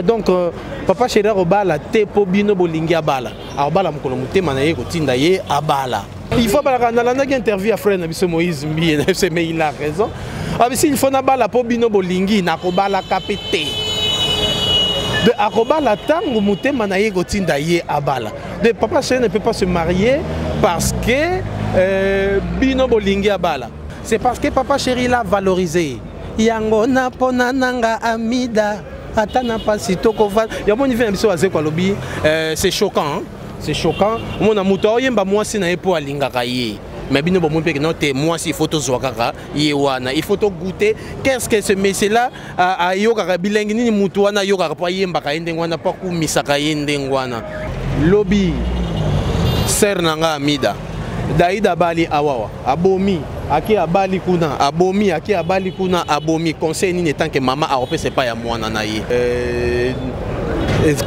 Donc papa chéri akobala te mpo bino bolingi abala, akobala mokolo motema na ye kotinda ye abala. Il faut balaka. Nalandaki interview ya frère na biso Moïse Mbiye na biso, mais il a raison. Abisi il faut nabala mpo bino bolingi, nakobalaka mpe te. De akobala ntango motema na ye kotinda ye abala. De papa chéri ne peut pas se marier parce que bino bolingi abala, c'est parce que papa chéri l'a valorisé. Yango na mpona nanga Amida, ata na mpasi tokova yango nive na biso. Azeko alobi c'est choquant, hein? C'est choquant. Omona moto aoyemba mwasi na ye mpo alingaka ye, mais bino bomoi mpe keno te. Mwasi, il faut tozwa kaka ye wana, il faut togoûter. Qu'est-ce que ce monsieur là ayokaka? Bilengi nini mutu wana ayokaka mpo ayembaka ye ndenge wana, mpo akumisaka ye ndenge wana? Lobi sœur na nga Amida Daida abali awawa, abomi, ake abali kuna, abomi, ake abali kuna, abomi. Conseil nini tant que mama akopesa epai ya mwana na ye?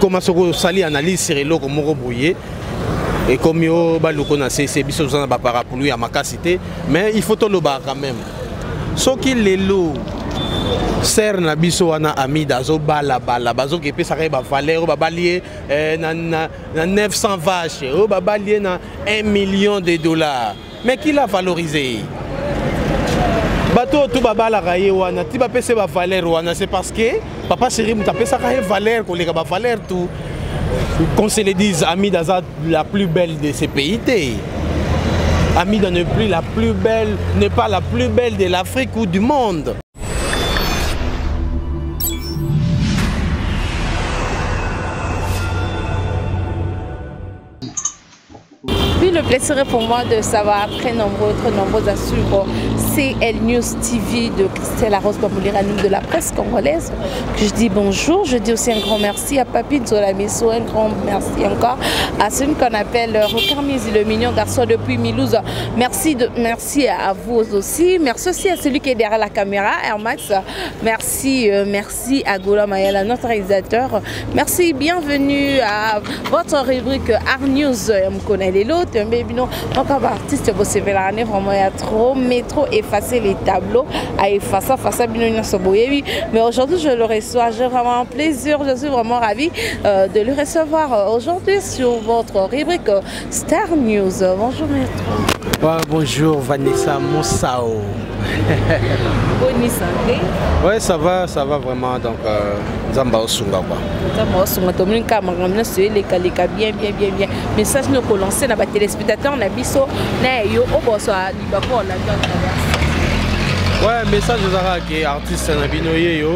Koma soki osali analyse sur eloko moko boye, ekomi o baluko na sese. Biso toza na baparapluie ya makasi te, mais il faut tolobaka quand même. Soki lelo sœur na biso wana Amida azobalabala, bazoki epesaka ye bavaleur oyo babali ye na 900 vache, oyo babali ye na 1 million de dollars, mais qui l'a valorisé? Bato oyo tu babalaka ye wana ti bapesa ye bavaleur wana, c'est parce que papa chéri moto apesaka ye valeur koleka bavaleur tout. Qu'on se le dise, Amida aza la plus belle de ce pays te. Amida n'est plus la plus belle, n'est pas la plus belle de l'Afrique ou du monde. Oui, le plaisir est pour moi de savoir très nombreux à suivre CL News TV de Christelle Rose Bamboulira, de la presse congolaise. Que je dis bonjour, je dis aussi un grand merci à Papi Nzola Miso, un grand merci encore à celui qu'on appelle Rocard Mizi, le mignon garçon depuis Milouz. Merci à vous aussi. Merci aussi à celui qui est derrière la caméra, Air Max. Merci, merci à Gola Mayala, notre réalisateur. Merci, bienvenue à votre rubrique Art News. Je connais les autres, mais encore artiste, vous vraiment, il y a trop, mais trop effacé les tableaux, à effacer, face à bino nyonso boyebi. Mais aujourd'hui, je le reçois, j'ai vraiment un plaisir, je suis vraiment ravie de le recevoir aujourd'hui sur votre rubrique Star News. Bonjour maître. Ouais, bonjour Vanessa Moussao. Bonne santé? Ouais, ça va vraiment. Donc, Nzambe asunga quoi. Nzambe asunga, tomoni kaka makambo nyonso elekaleka bien, bien, bien, bien. Message no kolancer na batéléspectateur na biso na yo oboso libako olanda à travers. Ouais, message ezalaka ke artiste na bino ye yo,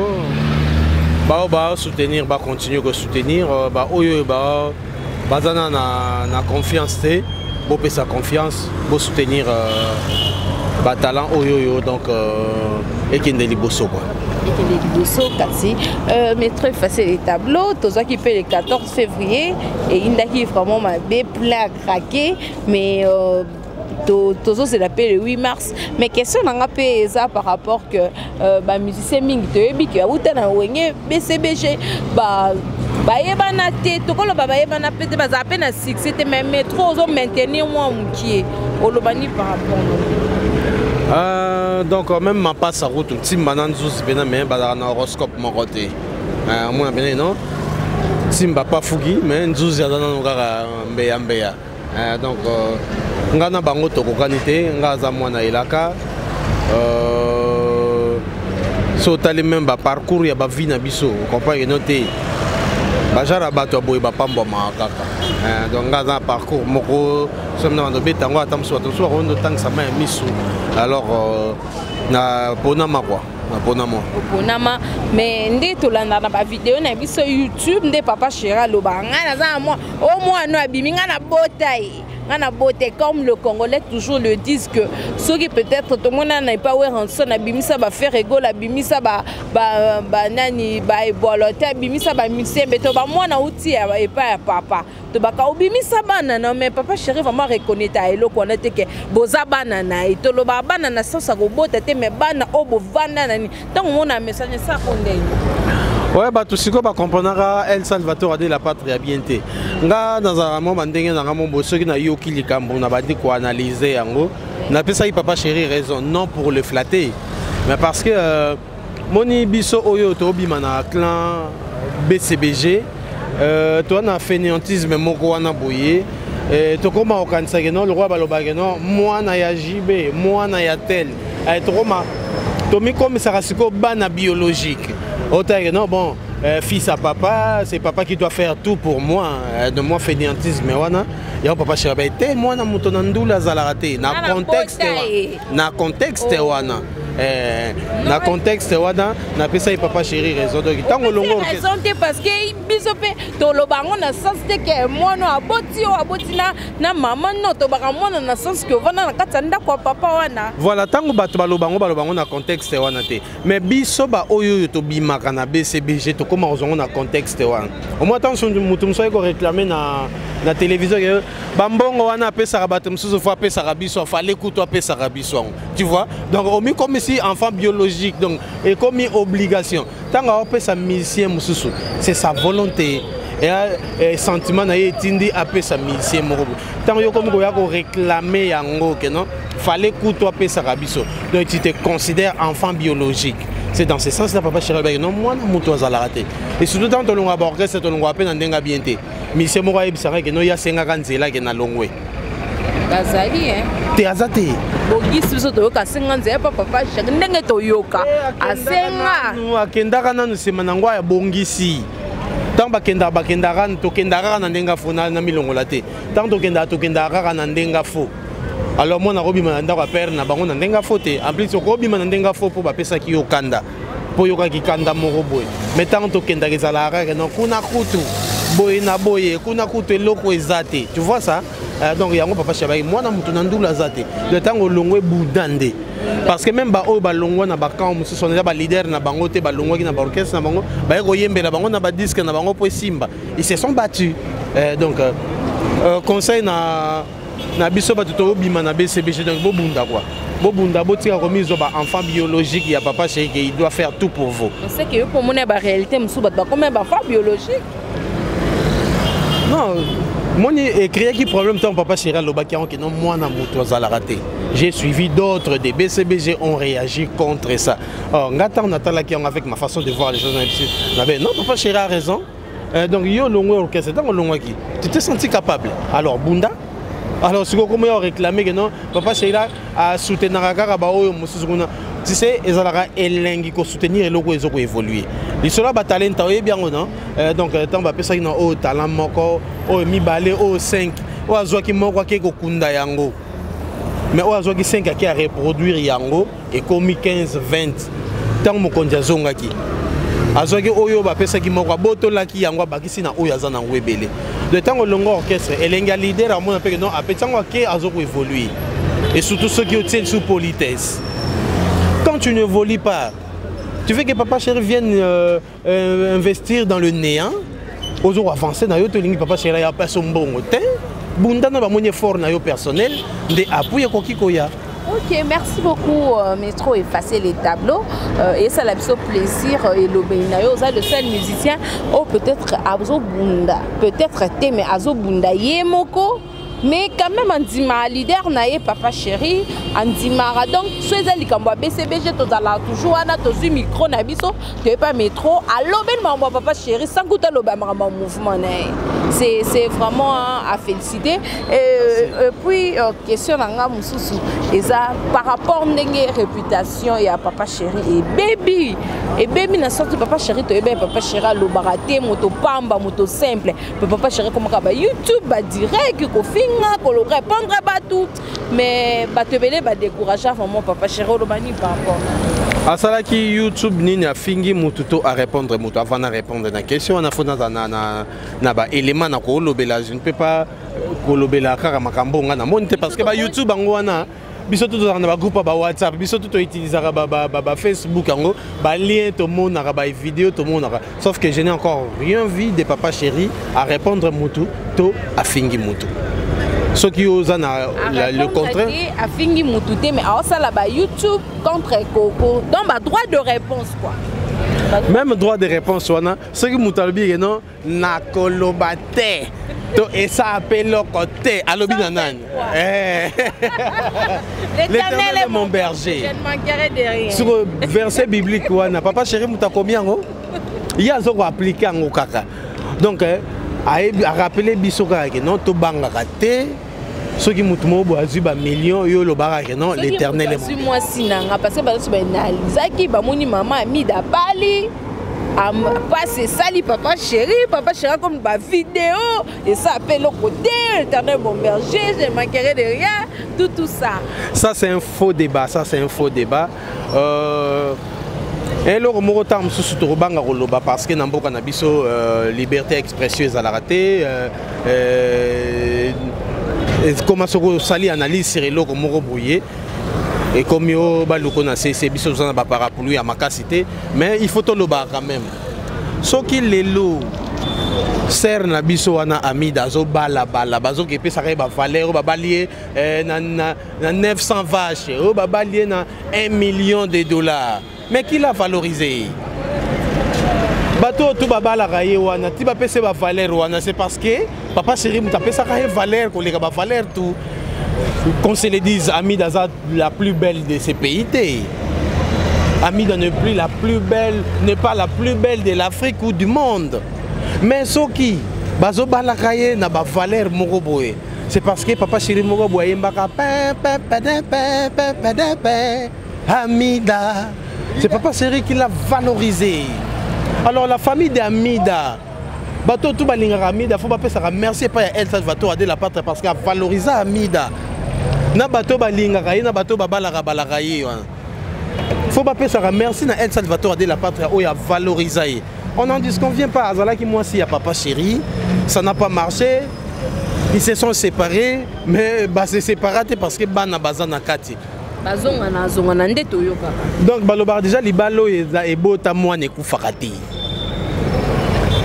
bao ba soutenir, ba continuer ko soutenir, ba oyo ba baza na confiance te, bopesa confiance, bosoutenir batalent oyo oyo, donc ekende liboso quoi. Ekende liboso. Kasi maître effacer les tableaux, tozwaki mpe le 14 février, eyindaki vraiment mabe, plein à craquer, mais tozozela mpe le 8 mars. Mais question na nga mpe eza par rapport que bamusicien mingi toyebi ke auta na Wenge BCBG, bayebana te, tokoloba bayebana mpe te, bazala mpe na succès te, mais métro ozo maintenir mwa mokie, oloba ni par rapport? Donc même mapasa kutu ntimba na nzuzi mpena, me bazalaka na horoscope moko te. Omona pene non, ntimba pafuki, mais nzuzi aza nano kaka mbeya mbeya. Donc nga na bango tokokani te. Nga aza mwana elaka. So otali même baparcours ya bavie na biso, comprendre no te, bajara bato ya boye bapambwamaka kaka. Donc nga aza na parcours moko, soki na bando obeta yango, ata mosusu bato mosusu bakondi otangisa mai ya misu. Alors na ponama quoi, na ponama. Oponama, mais nde tolanda na bavideo na biso YouTube nde papa chéri alobaka: ngai naza na mwa o mwana abimi, ngai na bota ye, ngai na bota. Comme le Congolais toujours le disent que soki peut-être tomona na epa Werrason abimisa baFerre Gola, abimisa banani, baebwalo te, abimisa bamisembe to bamwana uti epai ya papa, tobaka obimisa bana na. Mais papa chéri vraiment reconnaître eloko wana te ke boza bana na ye. Tolobaka bana na sens ya kobota te, mais bana oyo bovanda na nini. Ntango omona message esako ndenge? Ouais, bato sikoyo bakomprenaka El Salvatore de la Patrie ya bien te. Nga nazalaka mwa bandenge na nga mo boye, soki nayoki likambo, na bandi koanalyse yango. Napesaki papa chéri raison, non pour le flatter, mais parce que moni biso oyo tobima na clan BCBG, toza na fainéantisme moko wana boye. Tokóma kokanisaka no lokola balobaka no mwana ya JB, mwana ya tel. Tokóma tomikomisaka sikoyo bana biologique. Otake non, bon, fils à papa, c'est papa qui doit faire tout pour moi. De moi fainéantisme wana yango papa chéri te, mwana moto na ndula azalaka te na contexte wana, na contexte wana, na contexte wana napesaki papa chéri raison. Donc ntango olongo raison te, parce que biso mpe toloba yango na sens te ke mwana aboti oyo aboti na mama. No, tobaka mwana na sens ke ovanda na kati ya ndako ya papa wana. Voilà, ntango bato baloba yango, baloba yango na contexte wana te. Mais biso baoyo oyo tobimaka na BCBG, tokóma kozwa na contexte wana. Omoi ntango moto mosusu ayi koréclamer na télévision ke bambongo wana apesaka bato mosusu, fo apesaka biso, afale kutu apesaka biso yango, tu vois. Donc omikomisi enfant biologique, donc ekomi obligation. Ntango aopesa musicien mosusu, c'est sa volonté, sentiment na ye etindi apesa musicien moko boye. Ntango yo komi koya koréclamer yango ke non, fallait kutu apesaka biso, donc tu te considères enfant biologique. C'est dans ce sens là papa chéri alobaki non, mwana moto azalaka te. Et surtout ntango tolongwaka baorchestre, tolongwaka mpe na ndenge bien te. Musicien moko ayebisaka ke no, ye asengaka nzela ke na longwe. Bazali. Te, aza te. Bogisi biso toyoka asenga nzela pa papa chéri, ndenge toyoka asenga. Akendaka nanu, nsima nango abongisi. Ntango bakendaka, bakendaka, tokendaka kaka na ndenge fo na milongola te. Ntango tokendaka, tokendaka kaka na ndenge fo. Alors mwana akobima na ndako ya père na bango na ndenge fo te. En plus okobima na ndenge fo mpo bapesaki yo kanda, mpo oyokaki kanda moko boye. Mais ntango tokendaka, ezalaka kaka no kuna kutu boye na boye, kuna kutu eloko eza te, tu vois ça. Donc yango papa chéri, mwana moto na ndula aza te. Donc ntango olongwe, buda nde, parce que même baoyo balongwa na bacamp mosusu wana, eza baleader na bango te. Balongwaki na baorchestre na bango, baye koyembela bango na badisque na bango mpo esimba. Ils se sont battus. Donc conseil na biso bato tobima na BCBG, donc bobunda quoi, bobunda, botika komizwa baenfant biologique ya papa chéri ke il doit faire tout pour vous. C'est que yo mpo omona baréalité mosusu, bato bakoma baenfant biologique. Non, moni ecréaki problème ntango papa chéri alobaki yango ke non, mwana moto azalaka te. J'ai suivi d'autres des BCBG ont réagi contre ça. Or nga ntango natalaki yango avec ma façon de voir les choses, nabe non, papa chéri a raison. Donc yo longwe orchestre, ntango olongwaki, tu t'es senti capable, alors bunda. Alors sikoyo komo ya réclamer que non, papa chéri asoutenaka kaka baoyo mosusu kuna, tu sais, ezalaka elengi kosoutenir eloko ezo koévoluer. Lisolo ya batalenta, oyebi yango non. Donc ntango bapesaki na oyo talent moko, oyo mibale, oyo 5, oyo azwaki moko ake kokunda yango, mais oyo azwaki 5 ake areproduire yango, ekomi 15, 20. Ntango mokonzi azongaki, azwaki oyo bapesaki moko, abotolaki yango, abakisi na oyo aza nango ebele. De ntango olongo orchestre, elengi ya leader amona mpe non, apeti yango ake azo koévoluer. Et surtout soki otie sous politesse, quand tu n'évolues pas, tu veux que papa chéri vienne investir dans le néant. Ozo avancer na yo, tolingi papa chéri ya apesa mbongo te. Bunda na bamoni effort na yo personnel nde appui ekoki koya. Ok, merci beaucoup, Métro effacer les tableaux. Et ça l'a fait plaisir. Et l'obéina, le seul musicien, oh, peut-être azo bunda, peut-être te, mais azo bunda ye moko. Mais quand même, andima leader na ye papa chéri, andimara. Donc, so eza likambo ya BCBG, tozala toujours wana, tozwi micro na biso, toyepa métro, alobeli makambo ya papa chéri, sans kuta aloba makambo ya mouvement na ye. C'est vraiment, hein, à féliciter. Et puis, question na nga mosusu eza par rapport ndenge réputation ya papa chéri ebebi, ebebi na sorte. Papa chéri, toyebi papa chéri alobaka te, moto pamba, moto simple. Pe papa chéri komaka ba YouTube, badirect, kofinga, korépondre bato, mais bato ebele badécouragea vraiment papa chéri. Oloba nini par rapport? Asalaki YouTube nini? Afingi mutu to arépondre mutu? Avant na répondre na question wana, fo naza na baélément na kolobela. Je ne peux pas kolobela kaka makambo nga namoni te, parce que bayoutube yango wana, biso to tozalaka na bagroupe ya bawhatsapp, biso to toutilisaka bafacebook yango, balien tomonaka, bavideo tomonaka, sauf que je n'ai encore rien vu de papa chéri à répondre mutu to afingi mutu. Soki oza na le contraire. Afingi mutu te, mais aosala ba YouTube contre koko, donc ba droit de réponse quoi. Même droit de réponse wana, soki moto alobi ke non, nakoloba te to esa ape eloko te, alobi na nani? L'éternel est mon berger, je ne manquerai de rien. Sur verset biblique wana, papa chéri moto akomi yango. Ye aza koappliquer yango kaka. Donc ayebi, arappeler biso kaka ke non, tobangaka te. Soki motu moko boye azwi bamillion, yo olobaka ke non, l'Éternel est azwi mwasi na nga, parce que bato baanalizaki, bamoni mama Amida abali, mpasi esali papa chéri. Papa chéri comme bavideo esa ape eloko te, l'Éternel mon berger, je ne manquerai de rien, tout tout ça. Ça, c'est un faux débat, ça, c'est un faux débat. Eloko moko, ntango mosusu tokobanga koloba parce que na mboka na biso, liberté ya expression ezalaka te. Ekoma soki osali analyse sur eloko moko boye, ekomi o baluko na sese. Biso toza na baparapluie ya makasi te, mais il faut tolobaka quand même. Soki lelo sœur na biso wana Amida azobalabala, bazoki epesaka ye bavaleur oyo babali ye na 900 vaches, oyo babali ye na 1 million de dollars, mais qui l'a valorisé? Bato oyo tu babalaka ye wana ti bapesa ye bavaleur wana, c'est parce que papa chéri moto apesaka ye valeur koleka bavaleur tout. Qu'on se le dise, Amida aza la plus belle de ce pays te. Amida n'est plus la plus belle, n'est pas la plus belle de l'Afrique ou du monde, mais soki bazobalaka ye na bavaleur moko boye, c'est parce que papa chéri moko boye ayembaka Amida. C'est papa chéri qui l'a valorisé. Alors la famille d'Amida, bato tu balingaka Amida, faut bapesaka merci epai ya El Salvatore de la Patrie, parce que avalorisa Amida. Na bato balingaka ye, na bato babalaka balaka ye wana, faut bapesaka merci na El Salvatore de la Patrie oyo avalorisa ye. On n'en disconvient pas, azalaki mwasi ya papa chéri, ça n'a pas marché, ils se sont séparés, mais base séparé te parce que bana baza na kati. Bazongana, azongana nde toyokaka. Donc balobaka déjà, libala oyo ebota mwana ekufaka te,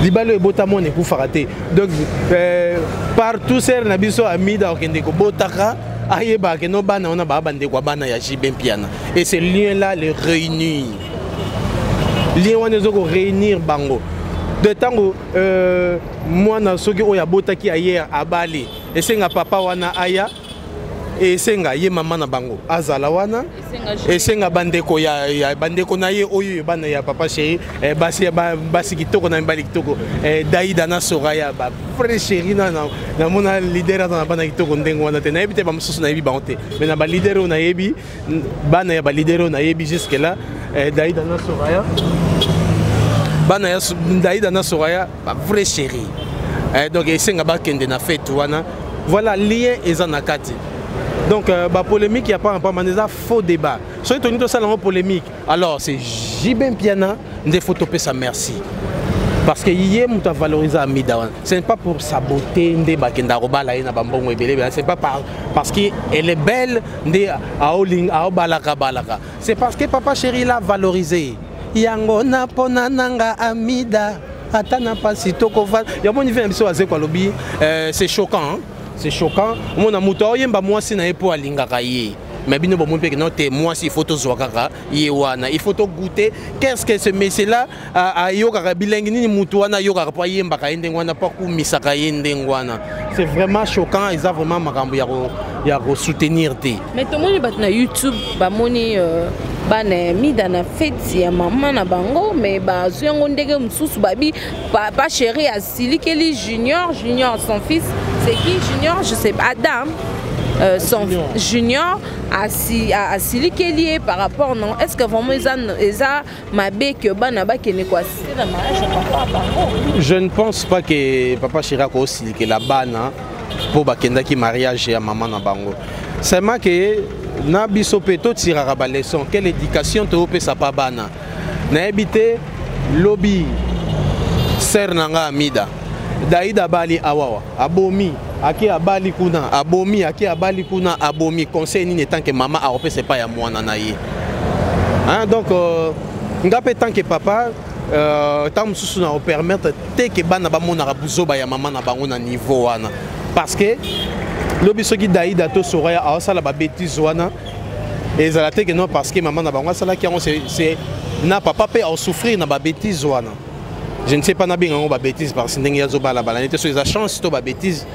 libala oyo ebota mwana ekufaka te. Donc partout sœur na biso Amida okende kobotaka, ayebaka ke no, bana wana baa bandeko ya bana ya JB Mpiana, et ce lien là les réunir, lien wana eza koréunir bango. De ntango mwana soki oyo abotaki ayer abali, esenga papa wana aya, esenga ye mama na bango azala wana, esenga bandeko ya bandeko na ye oyo bana ya papa chéri, basi, basi kitoko na mibali kitoko, Daida na Soraya, ba vrai chéri. Na namona leader aza na bana kitoko ndenge wana te. Nayebi te, bamosusu nayebi bango te, mais na baleader oyo nayebi, bana ya baleader oyo nayebi jusque là, Daida na Soraya, bana ya Daida na Soraya, ba vrai chéri. Donc esenga bakende na fête wana. Voilà, lien eza na kati. Donc bapolémique ya pamba eza faux débat. Soki tolingi tosala yango polémique, alors c'est JB Mpiana nde faut topesa merci, parce que ye moto avalorise Amida wana. Ce n'est pas pour sa beauté nde bakenda kobala ye na bambongo ebele, ce n'est pas parce que elle est belle nde aobalaka balaka, c'est parce que papa chéri l'a valorisé. Yango na mpona nanga Amida, ata na mpasi tokova yamoni vi na biso. Azeko alobi, c'est choquant, hein? C'est choquant, omona moto aoyemba mwasi na ye mpo alingaka ye, mais bino bomoni mpe no te, mwasi il faut tozwa kaka ye wana, il faut togoûter. Qu'est-ce que ce monsieur là ayokaka? Bilengi nini mutu wana ayokaka mpo ayembaka ye ndenge wana, mpo akumisaka ye ndenge wana? C'est vraiment choquant, eza vraiment makambo ya kosoutenir te. Mais tomoni bato na YouTube bamoni bana ya Mida na feti ya mama na bango, mais bazwi yango ndenge mosusu. Babi papa chéri asilikeli Junior. Junior, son fils, c'est qui Junior? Je sais pas, Adam, son Junior, Junior asilikeli ye par rapport. Non, est ce que vraiment eza mabe ke bana bakende koassister na mariage ya papa bango? Je ne pense pas que papa chéri akosilikela bana mpo bakendaki mariage ya mama na bango. Seulement ke na biso mpe totiraka baleçon. Quelle éducation toopesa pa bana? Nayebi te, lobi sœur na nga Amida, Daida abali awawa, abomi, ake abali kuna, abomi, ake abali kuna, abomi, conseil nini tant que mama akopesa epai ya mwana na ye, hein? Donc nga mpe tant que papa, ntango mosusu na kopermettre te ke bana bamonaka buzoba ya mama na bango na niveau wana, parce que lobi soki Daida to Soraya aosala babêtises wana, ezala te ke non, parce que mama na bango asalaki yango. C'est na papa mpe aosouffrir na babêtises wana. Je ne sais pas, nabenga yango babêtises parce que ndenge azobalabala nete, so eza chance to babêtises,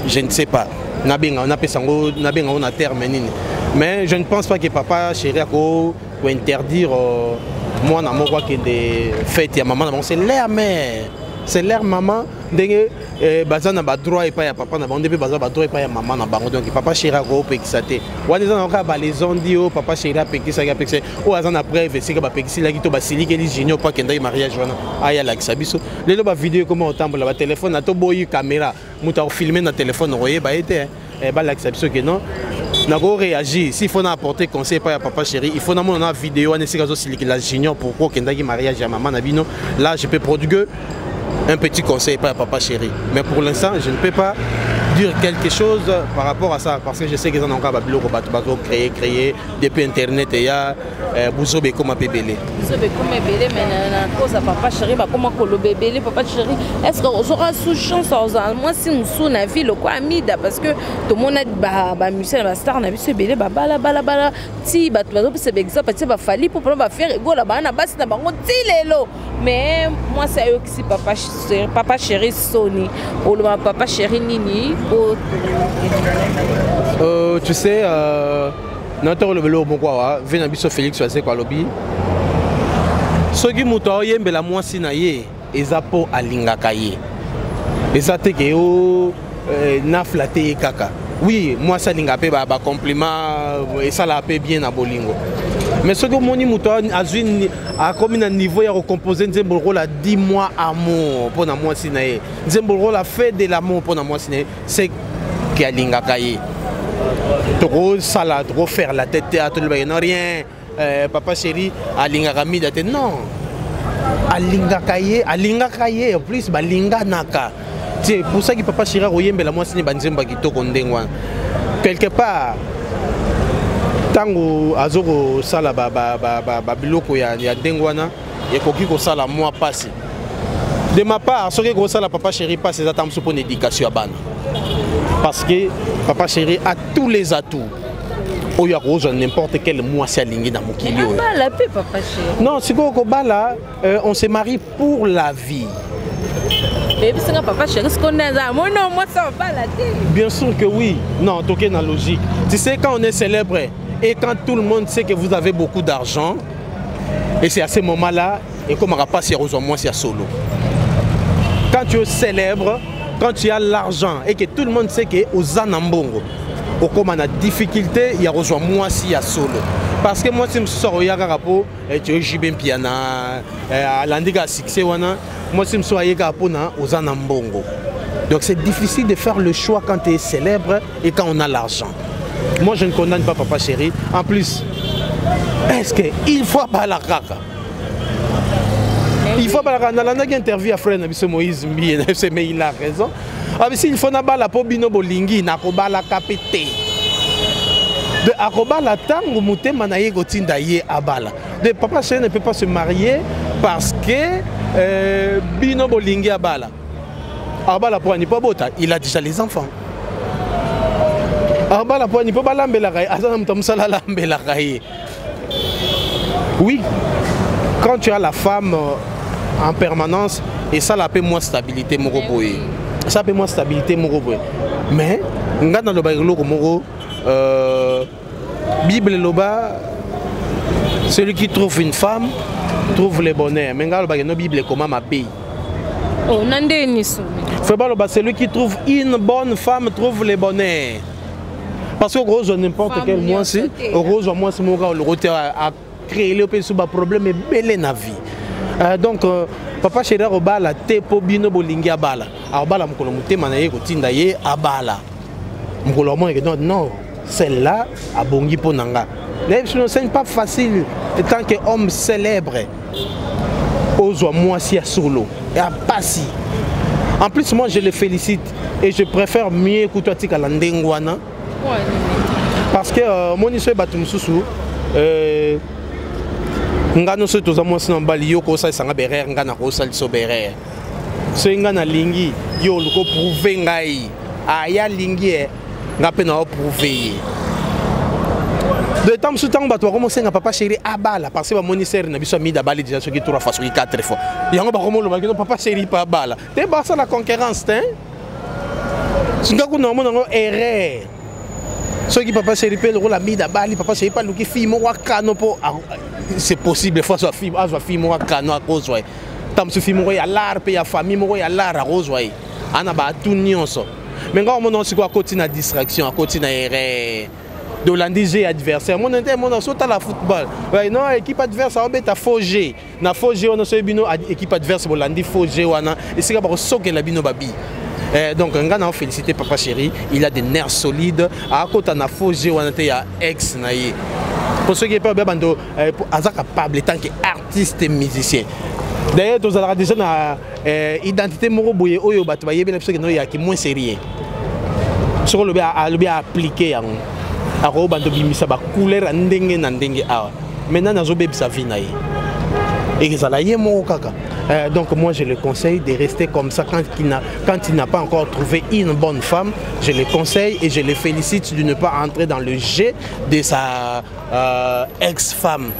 je ne sais pas, nabenga, napesa yango, nabenga yango na terme nini, mais je ne pense pas que papa chéri ako kointerdire. Mwana moko akende fête ya mama na bango, c'est leur mère, c'est leur maman. Ndenge baza na badroit epai ya papa na bango, nde mpe baza badroit epai ya mama na bango. Donc papa chéri akopekisa te. Wana eza na kaka balezondi oyo papa chéri apekisaki, apekisaki. Oyo aza na preuve esika bapekisilaki to basilikeli Junior mpo akendaki mariage wana, aya alakisa biso. Lelo bavideo ekoma kotambola, batelefone, ata boyi caméra, moto akofilme na telefone, okoyeba ye te. Balakisa biso ke non, nakoréagir. S'il faut na apporter conseil epai ya papa chéri, il faut namona na video wana esika azosilikela Junior pourquoi okendaki mariage ya mama na bino. Là, je peux produire un petit conseil epai ya papa chéri, mais pour l'instant, je ne peux pas dire quelque chose par rapport à ça, parce que je sais que eza na kaka babiloko bato bazocréer créer depuis internet. Eya buzoba ekoma mpe ebele. Biso bekoma ebele, mais na cause ya papa chéri bakoma koloba ebele. Papa chéri, est ce que ozoka sous chance ozala mwasi mosusu na vie lokwa Amida? Parce que tomona bamusicien na bastar na biso ebele babalabalabala ti bato bazopesa baexemple, ti bafali mpo mpona baFerre Gola, baa na basi na bango ti lelo. Mais mwasi ayokisi papa chéri soni. Oloba papa chéri nini po? Tu sais, na tolobela eloko moko awa. Ve na biso Félix Wazekwa alobi soki moto aoyembela mwasi na ye, eza mpo alingaka ye, eza te ke o nafla te ye kaka. Oui, mwasi alingaka mpe bacompliment, esalaka mpe bien na bolingo. Mais soki omoni moto azwi, akomi na niveau ya kocompose nzembo lokola 10 mois amour mpo na mwasi na ye, nzembo lokola Fait de l'amour mpo na mwasi na ye, c'est ke alingaka ye. Tokosala, tokofaire la tête te, atolobaki non, rien. Papa chéri alingaka Mida te? Non, alingaka ye, alingaka ye. En plus balinganaka te. Pour ça que papa chéri akoyembela mwasi ne banzembo ya kitoko ndenge wana. Quelque part, ntango azo kosala babiloko ya ndenge wana, ekoki kosala mwa mpasi de ma part. Soki ekosala papa chéri mpasi, eza ta mosusu mpona éducation ya bana, parce que papa chéri a tous les atouts oyo akozwa n'importe quel mwasi alingi na mokili oyo. Abala mpe papa chéri. Non, sikoyo kobala, on se marie pour la vie. Bebisinga papa chéri, sikoyo nde aza mona mwasi abala te? Bien sûr que oui. Non, toke na logique. Tu sais, quand on est célèbre et quand tout le monde sait que vous avez beaucoup d'argent, et c'est à ce moment là ekomaka mpasi ya kozwa mwasi ya solo. Quand tu es célèbre, quand tu as l'argent et que tout le monde sait que oza na mbongo, okóma na difficulté ya kozwa mwasi ya solo, parce que mwasi mosusu akoya kaka mpo tu es JB Mpiana, alandi kaka succès wana. Mwasi mosusu aye kaka mpona oza na mbongo. Donc c'est difficile de faire le choix quand tu es célèbre et quand on a l'argent. Moi, je ne condamne pas papa chéri. En plus, est-ce que il faut abala kaka? Il faut balaka. Nalandaki interview ya frère na biso Moïse Mbiye na biso, mais il a raison. Abisi il faut nabala mpo bino bolingi, nakobalaka mpe te. De akobala ntango motema na ye kotinda ye abala. De papa chéri ne peut pas se marier parce que bino bolingi abala. Abala mpo ani? Mpo abota? Il a déjà les enfants. Abala mpo ani? Mpo balambelaka ye? Aza na moto ya mosala alambelaka ye. Oui, quand tu as la femme en permanence, esala mpe mwa stabilité moko boye, esala mpe mwa stabilité moko boye. Mais nga nalobaka eloko moko, Bible eloba: celui qui trouve une femme trouve le bonheur. Mais nga alobaka no, Bible ekoma mabe. Oh, na ndeni somi? Faut baloba: celui qui trouve une bonne femme trouve le bonheur, parce que okozwa n'importe quel mwasi, okozwa mwasi moko oloko te, acréele mpe so baproblème ebele na vie. Donc papa chéri akobala te mpo bino bolingi abala. Akobala mokolo motema na ye kotinda ye abala, mokolo amoneke non, non, celle-là abongi mpo na nga. Nayebi sinon, ce n'est pas facile tant que homme célèbre ozwa mwasi ya solo ya pasi. En plus, moi, je le félicite et je préfère mieux kutu atikala ndenge wana, parce que omoni so bato mosusu, nga nyonso toza mwasi na mobali, yo kosalisanga berere, nga nakosalisa berere. Soki nga nalingi yo, oluka oprouve ngai aya alingi ye, nga mpe na oprouve ye. De temps mosusu, ntango bato bakomosenga papa chéri abala, parce que bamoni sere na biso Amida abali déjà soki 3 fois, soki 4 fois, yango bakomolobaki no, papa chéri mpe abala te, basala concurrence te. Nga kuna omona yango erreur. Soki papa chéri mpe lokola Amida abali, papa chéri mpe aluki fille moko akano mpo C'est possible, faut azwa fille, azwa fille moko kano, akozwa ye. Ta mosusu fille moko ya lar mpe ya famille moko ya lar, akozwa ye, ana baatu nyonso. Mais nga omona sikoyo akoti na distraction, akoti na erreur dolandi jeu adversaire. Mona te, mona so tala football. Ouais, non, équipe adverse aobeta faux jeu na faux jeu wana. Soki bino équipe adverse bolandi faux jeu wana, esika bakosokela bino babi. Donc nga na félicité papa chéri, il a des nerfs solides. Akota na faux jeu wana te ya ex na ye, po soki epe obe bando aza capable tant que artiste et musicien. D'ailleurs, tozalaka déjà na identité moko boye oyo bato bayebi na biso kendo yaki moins sérieux. Soki olobi, alobi, aappliquer yango, akobanda obimisa bacouleur ya ndenge na ndenge awa. Maintenant nazobebisa vie na ye, ezala ye moko kaka. Donc moi, je le conseille de rester comme ça quand il n'a pas encore trouvé une bonne femme. Je le conseille et je le félicite de ne pas entrer dans le jeu de sa ex-femme.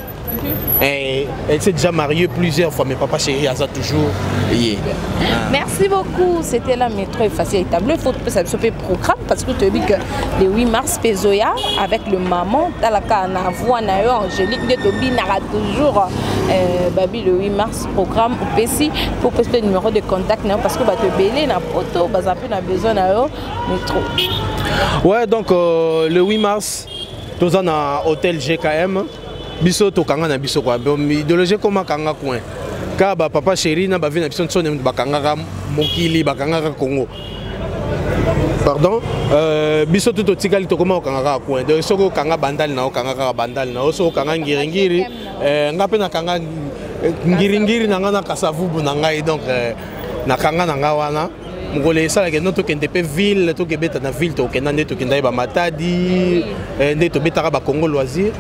Et elle s'est déjà mariée plusieurs fois, mais papa chéri aza toujours ye. Ah. Merci beaucoup. C'était la métro effacé et tableau. Il faut que ça soit programme parce que tu as dit que le 8 mars, Pezoya, avec le maman, Talaka, na voix, na Angélique de Tobi, nara toujours. Babi, le 8 mars, programme au PC, pour poster le numéro de contact, parce que bah, te belé, na poto, bah, ça peut besoin na métro. Ouais, donc le 8 mars, tous na hôtel GKM. Biso tokanga na biso kwa idéologie koma kanga coin kaka bapapa chéri na bavi na biso nso bakangaka mokili, bakangaka Congo, pardon. Biso tu totikali, tokoma kokanga kaka coin. Donc soki okanga Bandali na okanga kaka Bandali na yo, soki okanga Ngiringiri, nga mpe nakanga Ngiringiri na nga na Kasavubu na ngai. Donc nakanga na nga wana. Mokolo esalaka no, tokende mpe ville, tokebeta na ville, tokenda nde tokenda ye bamatadi nde tobetaka bacongo loisir.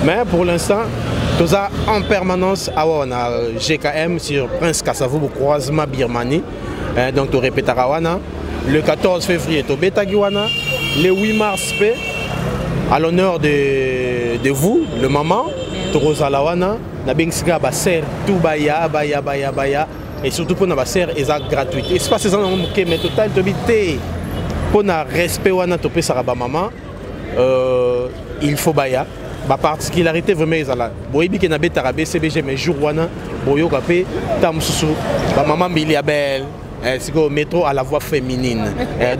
Mais pour l'instant, toza en permanence awa na GKM sur Prince Kasavubu, croisement Birmanie. Donc torépétaka wana. Le 14 février tobetaki wana, le 8 mars mpe, à l'honneur de vous le maman, tokozala wana. Nabengisi kaka basere tout, baya, baya, baya, baya. Et surtout mpona basere, eza gratuite. Espace eza nango moke, mais total tobi te mpona respect wana topesaka bamama, il faut baya. Baparticularité vraiment ezala, boyebi ke nabetaka BCBG, mais jour wana boyoka mpe ntango mosusu bamama Mbili ya belle. Sikoyo métro à la voix féminine.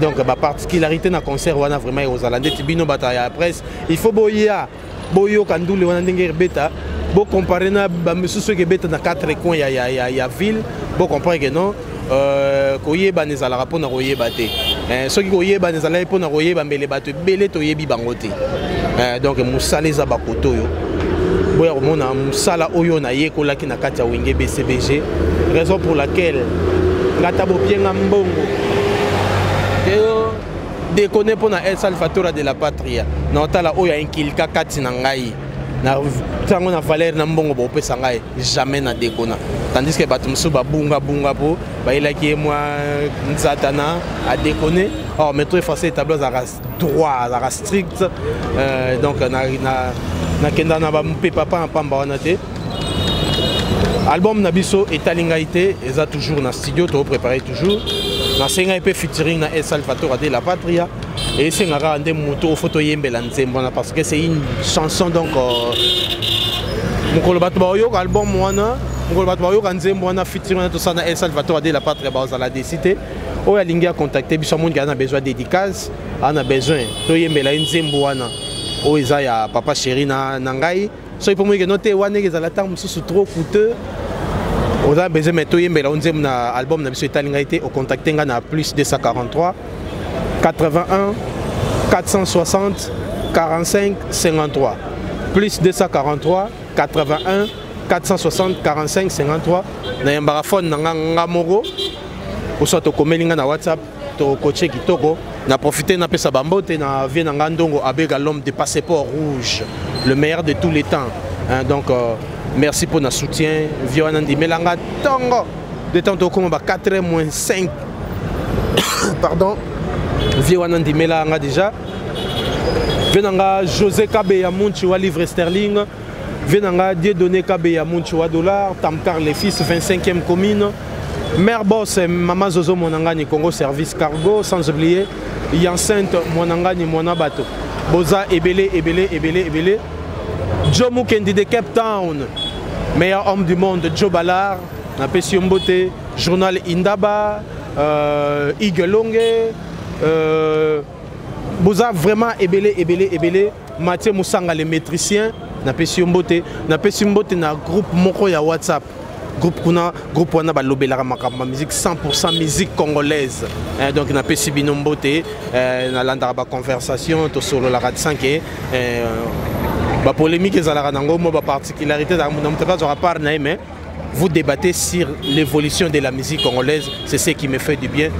Donc baparticularité na concert wana vraiment ekozala ndeti bino bato ya presse, il faut boya, boyoka ndule wana ndenge ebeta, bocompare na bamisusu ekebeta na quatre coins ya ville, bocomprendre ke non, koyebana ezalaka mpona koyeba te. Soki koyebana ezalaki mpona koyeba, mbele bato ebele toyebi bango te. Donc mosala eza bakoto oyo boya komona mosala oyo nayekolaki na kati ya Wenge BCBG, raison pour laquelle ngata bopienga mbongo déconne mpo na El Salvatora de la Patria na otala oyo ainkilika kati na ngai na ntango na valeur na mbongo bopesa ngai, jamais na déconna. Tandis que bato mosusu babungabunga mpo bayelaki ye mwa nzata na adéconne. Or métro effacé tableau azalaka droit, azalaka strict. Donc nakenda na bampepa pa na pamba wana te. Album na biso etali ngai te, eza toujours na studio, topréparé toujours. Nasengai mpe featuring na El Salvatore de la Patria. Esengaka nde moto ofo toyembela nzembo wana parce que c'est une chanson. Donc mokolo bato baoyoka album wana, mokolo bato baoyoka nzembo wana, featuring wana tosala na El Salvatore de la Patria, bazala desi te. Oyo alingi acontacte biso, amoniki aza na besoin dédicace, aza na besoin toyembela ye nzembo wana oyo eza ya papa chéri na ngai. Soki mpo moyeke no te wana ezala ntango mosusu trop coûteux, oza besoin mais toyembela o nzembo na album na biso etali ngai te, ocontacte ngai na plus 243 81 460 45 53, plus 243 81 460 45 53. Nayambaka phone na nga nga moko, oswa tokomeli nga na WhatsApp, tokotie kitoko. Na profite napesa bambote na vie na nga Ndongo Abega, l'homme de passeport rouge, le meilleur de tous les temps, hein. Donc merci pour na soutien vie wana. Ndimelanga ntongo de temps tokoma ba 4 moins 5, pardon. Vie wana ndimela nga déjà, vie na nga José Kabeya Munchi wa livre sterling, vie na nga Dieudonné Kabeya Munchi wa dollar, Tamkar les fils, 25e commune, mère boss Mama Zozo Monangani, Congo Service Cargo, sans oublier Yancente Monangani, Mwana Bato. Boza ebele, ebele, ebele, ebele. Joe Mukendi de Cape Town, meilleur homme du monde, Joe Ballard, napesi yo mbote, journal Indaba, Igelonge, boza vraiment ebele ebele ebele. Mathieu Musanga le métricien, napesi yo mbote, napesi mbote na groupe moko ya WhatsApp. Groupe kuna, groupe wana balobelaka makambo ya musique 100% musique congolaise. Donc napesi bino mbote, nalandaka ba conversation, tosololaka sans que ba polémique ezalaka nango, mo ba particularité ezalaka na moto azwaka part na ye, mais vous débattez sur l'évolution de la musique congolaise, c'est ce qui me fait du bien.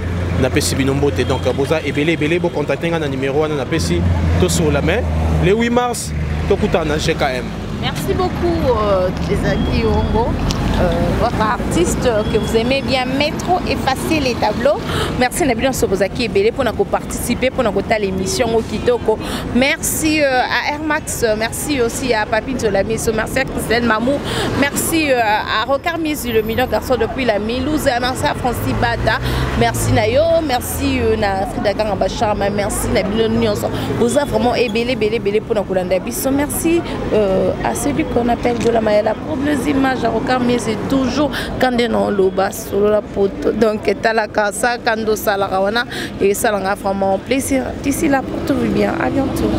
Napesi bino mbote, donc boza ebele ebele, bocontacte nga na numéro wana napesi, tosolola. Mais le 8 mars tokutana na GKM. Merci beaucoup, Ezaki Ongo, votre artiste que vous aimez bien, Métro effacer les tableaux. Merci na bino Sobozaki ebele pour nous participer, pour nous l'émission kitoko. Merci à Air Max, merci aussi à Papine Solamiso, merci à Christelle Mamou, merci à Rocard Mizu, le mignon garçon depuis la Milouse, merci à Francis Bata, merci Nayo, merci na Frida Kanga Charma, merci na bino nyonso. Vous avez vraiment ebele ebele ebele pour nous kolanda biso. Merci à celui qu'on appelle Gola Mayala pour les images, à Rocard Mizu toujours quand on loba solo la poto. Donc talaka ça kando salaka wana et ça l'a vraiment plaisir. D'ici là, portez-vous bien. À bientôt.